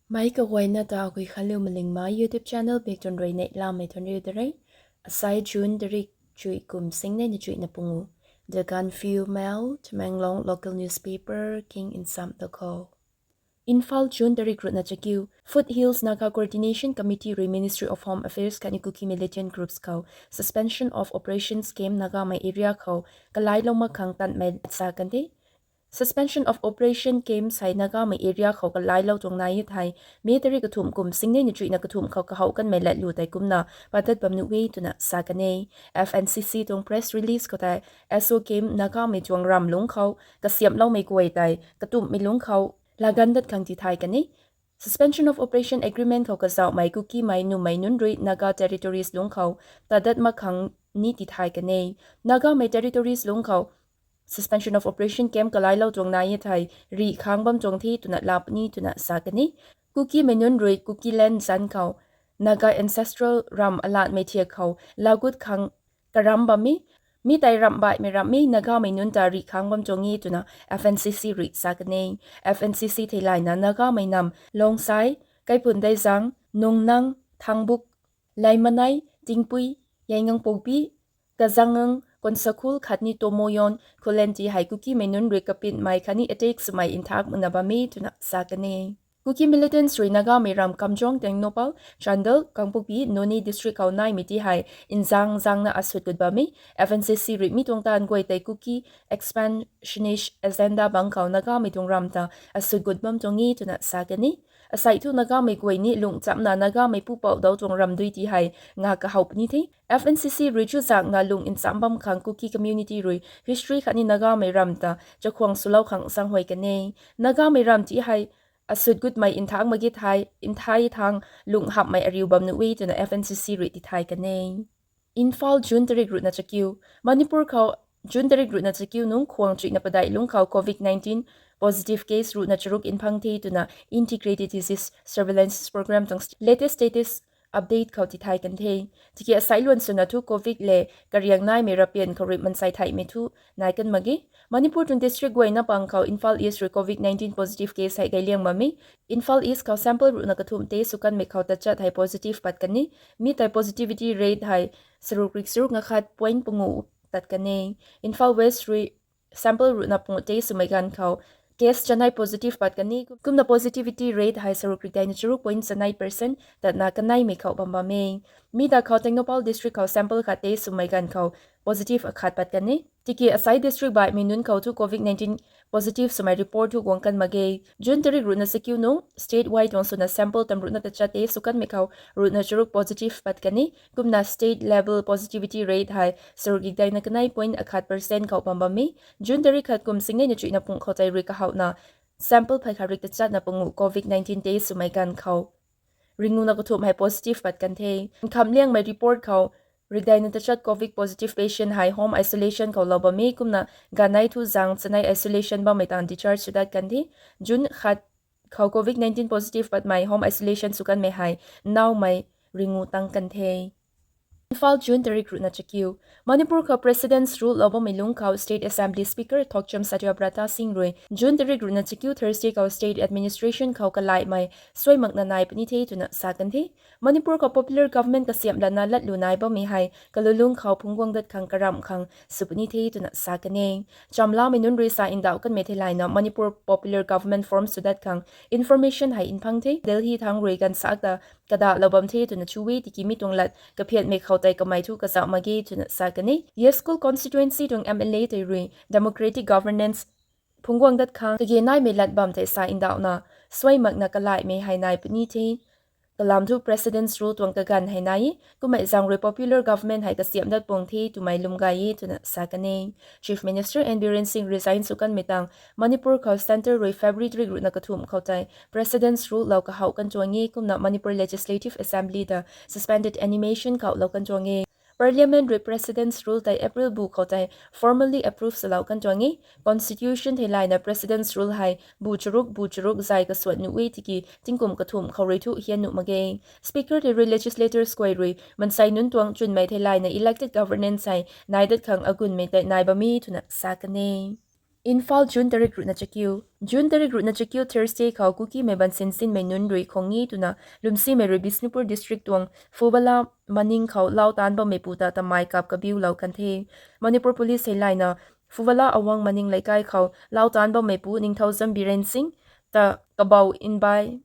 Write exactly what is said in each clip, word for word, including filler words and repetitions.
Mei kaguayna ta Guikhanliu Malingmei YouTube channel bik tun rui neihlamei than riu de re. Asai June tarik chuih kum singnei na chuihna pungu. The Gaanphiu Mail, Tamenglong local newspaper king nsam da khou. Imphal, June tarik ruhna chakiu. Foothills Naga Coordination Committee rui Ministry of Home Affairs khatni Kuki militant groups khou Suspension of Operations camp Nagamei area khou kalailou mak khang tanmei sa kan the. Suspension of Operation camp hei Nagamei area khou kalailou tuang nai e thei, May tarik kathumh kum singnei na chuihna kathumh khou kahouh kanmei latlu tei kumna padat bam nuh e twna sa kan e. F N C C tuang press release khou tei, S O camp Nagamei tuang ramv lungc khou kasiamhloumei guay tei katumhmei lungc khou lagan dat khang tithay kan e. Suspension of Operation Agreement khou kazauhmei Kukimei numei nunc rui Naga territories lungc khou tadat mak khang ni tithay kan e. Nagamei territories lungc khou Suspension of Operation camp kalailou tuang nai e thei, rih khang bam tuang the twna laa puni twna sa kan e. Kukimei nunc rui Kukiland zanc khou Naga ancestral ramv alatmei thiak khou lagut khang karam bam e. Mi tei ramh baihmei ramh e, Nagamei nunc ta rih khang bam tuang e twna F N C C rui sa kan e. F N C C theilayna Nagamei nam Longsai, Kaiphun Deizang, Nungnang, Thangbuk, Leimanei, Tingpui, Yaingangpokpi, Kazangang, Konsakhul khatni Tomoyon, Khullen ti hei Kukimei nunc rui kapinmei khatni attack swmei nthak makna bam e twna sa kan e. Kuki militants rui Nagamei ramv Kamjong, Tengnoupal, Chandel, Kangpokpi, Noney district khou naimei ti hei nzang zangna asut gut bam e. F N C C rui mi tuang taanv guay tei Kuki expansionist agenda bang khou Nagamei tuang ramv ta asut gut bam tuang e twna sa kan e. Asei thu Nagamei guay ni lungh chamna Nagamei pupouc dau tuang ramdui ti hei nga kahouh puni the. F N C C rui chuzakna lungh ncham bam khang Kuki community rui history khatni Nagamei ramv ta chakhwang swlou khang zaenghuay kan e. Nagamei ramv ti hei asut gutmei nthak mak ge thei, nthai thang lungh hapmei ariu bam nuh e twna F N C C rui tithay kan e. Imphal, June tarik ruhna chakiu. Manipur khou June tarik ruhna chakiu nungc khwang chuihna padeih lungc khou covid nineteen positive case ruhna charuk nphang the twna Integrated Disease Surveillance Program tuang latest status update khou tithay kan the. Tiki asei luan swna thu covid le kariang naimei rapian khou rui mansei theihmei thu nai kan mak ge. Manipur tuang district guayna pang khou Imphal East rui covid nineteen positive case hei gayliang bam e. Imphal East khou sample ruhna kathumh test sw kanmei khou tachat hei positive pat kan e. Mi tei positivity rate hei saruk rik saruk ngakhat point pungu tat kan e. Imphal West rui sample ruhna pungu test swmei ganv khou case chanei positive pat kan e. Kumna positivity rate hei saruk rik daina charuk point chanei percent tatna kaneimei khou bam bam e. Mi ta khou Tengnoupal district khou sample khat test swmei ganv khou positive akhat pat kan e. Tiki asei district baihmei nunc khou thu covid nineteen positive swmei report thu guang kan mak ge. June tarik ruhna chakiu nungc state wide tuang swna sample tam ruhna tachat test sw kanmei khou ruhna charuk positive pat kan e. Kumna state level positivity rate hei saruk rik daina kanei point akhat percent khou bam bam e. June tarik khat kum singnei na chuihna pung khou tei rui kahouhna sample phey khat rik tachatna pungu covid nineteen test swmei ganv khou ringuna kathumh hei positive pat kan the. Nkhamliangmei report khou rik daina tachat covid positive patient hei home isolation khou lou bam e. Kumna ganei thu zang chanei isolation bammei tang discharge sw dat kan the. June khat khou covid nineteen positive patmei home isolation sw kanmei hei naumei ringu tang kan the. Imphal, June tarik ruhna chakiu. Manipur khou President's Rule lou bammei lungc khou State Assembly Speaker Thokcham Satyabrata Singh rui June tarik ruhna chakiu Thursday khou state administration khou kalaihmei suai makna nai puni the twna sa kan the. Manipur khou popular government kasiamh lana latlu nai bammei hei kalulung khou phungc guang dat khang karamh khang sw puni the twna sa kan e. Chamlamei nunc rui sa ndauh kanmei theilayna Manipur popular government form sw dat khang information hei nphang the. Delhi thang rui ganvsak ta kadahlou bam the twna chu e. Tiki mi tuang lat kaphianmei khou tei kamei thu kazauh mak ge twna sa kan e. Yaskul constituency tuang M L A tei rui democratic governance phungc guang dat khang kage naimei lat bam tei sa ndauhna suai makna kalaihmei hei nai puni the. Kalam thu President's Rule tuang kaganv hei nai e. Kummei zaeng rui popular government hei kasiamh dat puang the twmei lwm gay e twna sa kan e. Chief Minister N Biren Singh resign sw kanmei tang Manipur khou centre rui February tarik ruhna kathumh khou tei President's Rule lou kahouh kan tuang e. Kumna Manipur Legislative Assembly ta suspended animation khou lou kan tuang e. Parliament rui President's Rule tei April bu khou tei formally approve swlou kan tuang e. Constitution theilayna President's Rule hei bu charuk bu charuk zay kasuan nuh e. Tiki tingkum kathumh khou rui thu hian nuh mak ge. Speaker tei rui legislators guay rui mansei nunc tuang chwnmei theilayna elected governance hei nai dat khang agunmei tei nai bam e twna sa kan e. Imphal, June tarik ruhna chakiu. June tarik ruhna chakiu Thursday khou Kukimei bansinsinmei nunc rui khong e twna lumsimei rui Bishnupur district tuang Phubala maning khou lau taanc bammeipu ta tamei kap kabiulou kan the. Manipur Police hei layna Phubala Awang maning leikai khou lau taanc bammeipu Ningthoujam Biren Singh ta kabou nbai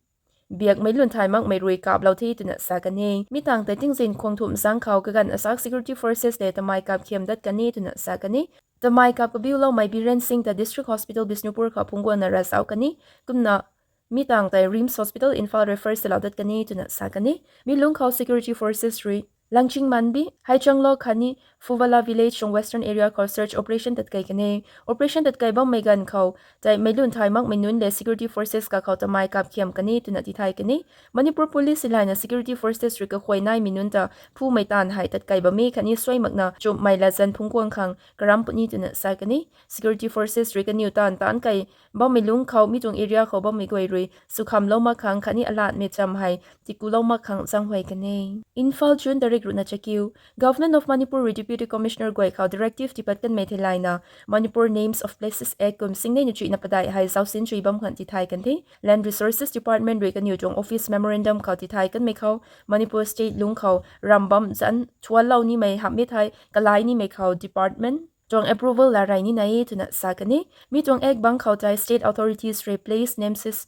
biakmei lun thay makmei rui kaplou the twna sa kan e. Mi tangv tei tingzin khwang thumh zang khou kaganv asak security forces le tamei kap khiam dat kan e twna sa kan e. Tamei kap kabiuloumei Biren Singh ta District Hospital Bishnupur khou phungc guangna ravzauc kan e. Kumna mi tangv tei RIMS Hospital Imphal refer salou dat kan e twna sa kan e. Mi lungc khou security forces rui Langchingmanbi, Haichanglok khatni Phubala village tuang western area khou search operation tatkei kan e. Operation tatkei bammei ganv khou tei meic lun thay makmei nunc le security forces kakhou tamei kap khiam kan e twna tithay kan e. Manipur Police hei layna security forces rui kakhuay naimei nunc ta phumei taanv hei tatkei bam e khatni suai makna chumhmei latzan phungc guang khang karam puni twna sa kan e. Security forces rui kaniw taanv taanc kei bammei lungc khou mi tuang area khou bammei guay rui swkhamlou mak khang khatni alatmei cham hei tikulou mak khang zaenghuay kan e. Imphal, June tarik ruhna chakiu. Government of Manipur rui Deputy Commissioner guay khou directive tipat kanmei thei layna Manipur Names of Places Act kum singnei na chuihna padeih hei zaucsin chui bam khang tithay kan the. Land Resources Department rui kaniw tuang office memorandum khou tithay kanmei khou Manipur state lungc khou ram bam zanc thuanlou nimei hamh e thei kalai nimei khou department tuang approval la rey nina e twna sa kan e. Mi tuang act bang khou tei state authorities rui place names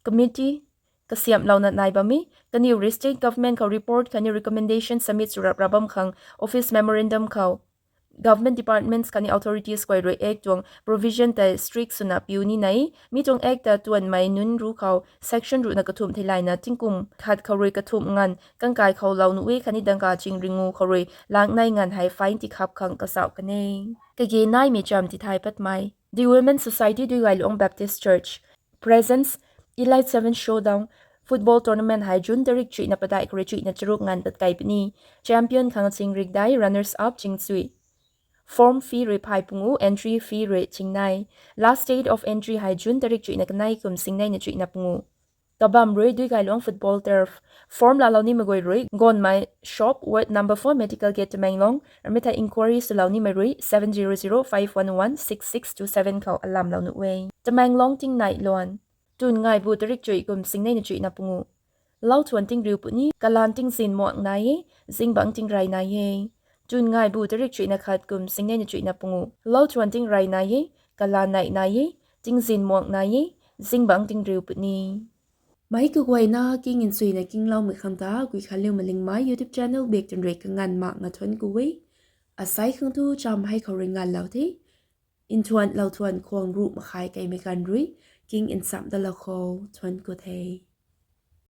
committee kasiamhlouna nai bam e. Kaniw rui state government khou report khatni recommendation submit sw rap ra bam khang office memorandum khou government departments khatni authorities guay rui act tuang provision tei strict swna piu nina e. Mi tuang act ta tuanmei nunc ruc khou section ruhna kathumh thei layna tingkum khat khou rui kathumh nganv kangkai khou lou nuh e khatni dangka ching ringu khou rui lang nei nganv hei fine tikhap khang kazauh kan e. Kage naimei cham tithay patmei. The Women's Society Duigailuang Baptist Church presents Elite Seven Showdown football tournament hei June tarik chuihna padeih khou rui chuihna charuk nganv tatkei puni. Champion khang ching rikdai, runners up ching chui. Form fee rui phay pungu, entry fee rui chingnei. Last date of entry hei June tarik chuihna kanei kum singnei na chuihna pungu. Kabam rui Duigailuang football turf. Form laalou nimei guay rui Gonmei shop, ward number four, Medical Gate, Tamenglong, ramei thei inquiry swlou nimei rui seven zero zero five one one six six two seven khou alamlou nuh e. Tamenglong tingnai luan. Tun ngaibu tarik chuih kum singnei na chuihna pungu. Lau thuan tingriu puni, kalan tingzin muang nai e, zingbangc tingrey nai e. Tun ngaibu tarik chuihna khat kum singnei na chuihna pungu. Lau thuan tingrey nai e, kalan nei nai e, tingzin muang nai e, zingbangc tingriu puni. Meic kaguayna king nsuina kingloumei khang ta Guikhanliu Malingmei YouTube channel bak twn rui kanganv mak nga thuanc ku e. Asei khang tu cham hei khou rui nganvlou the. Nthuanlou thuan khwang ruh makhai keimei ganv rui king nchamh dalou khou thuanc ku the.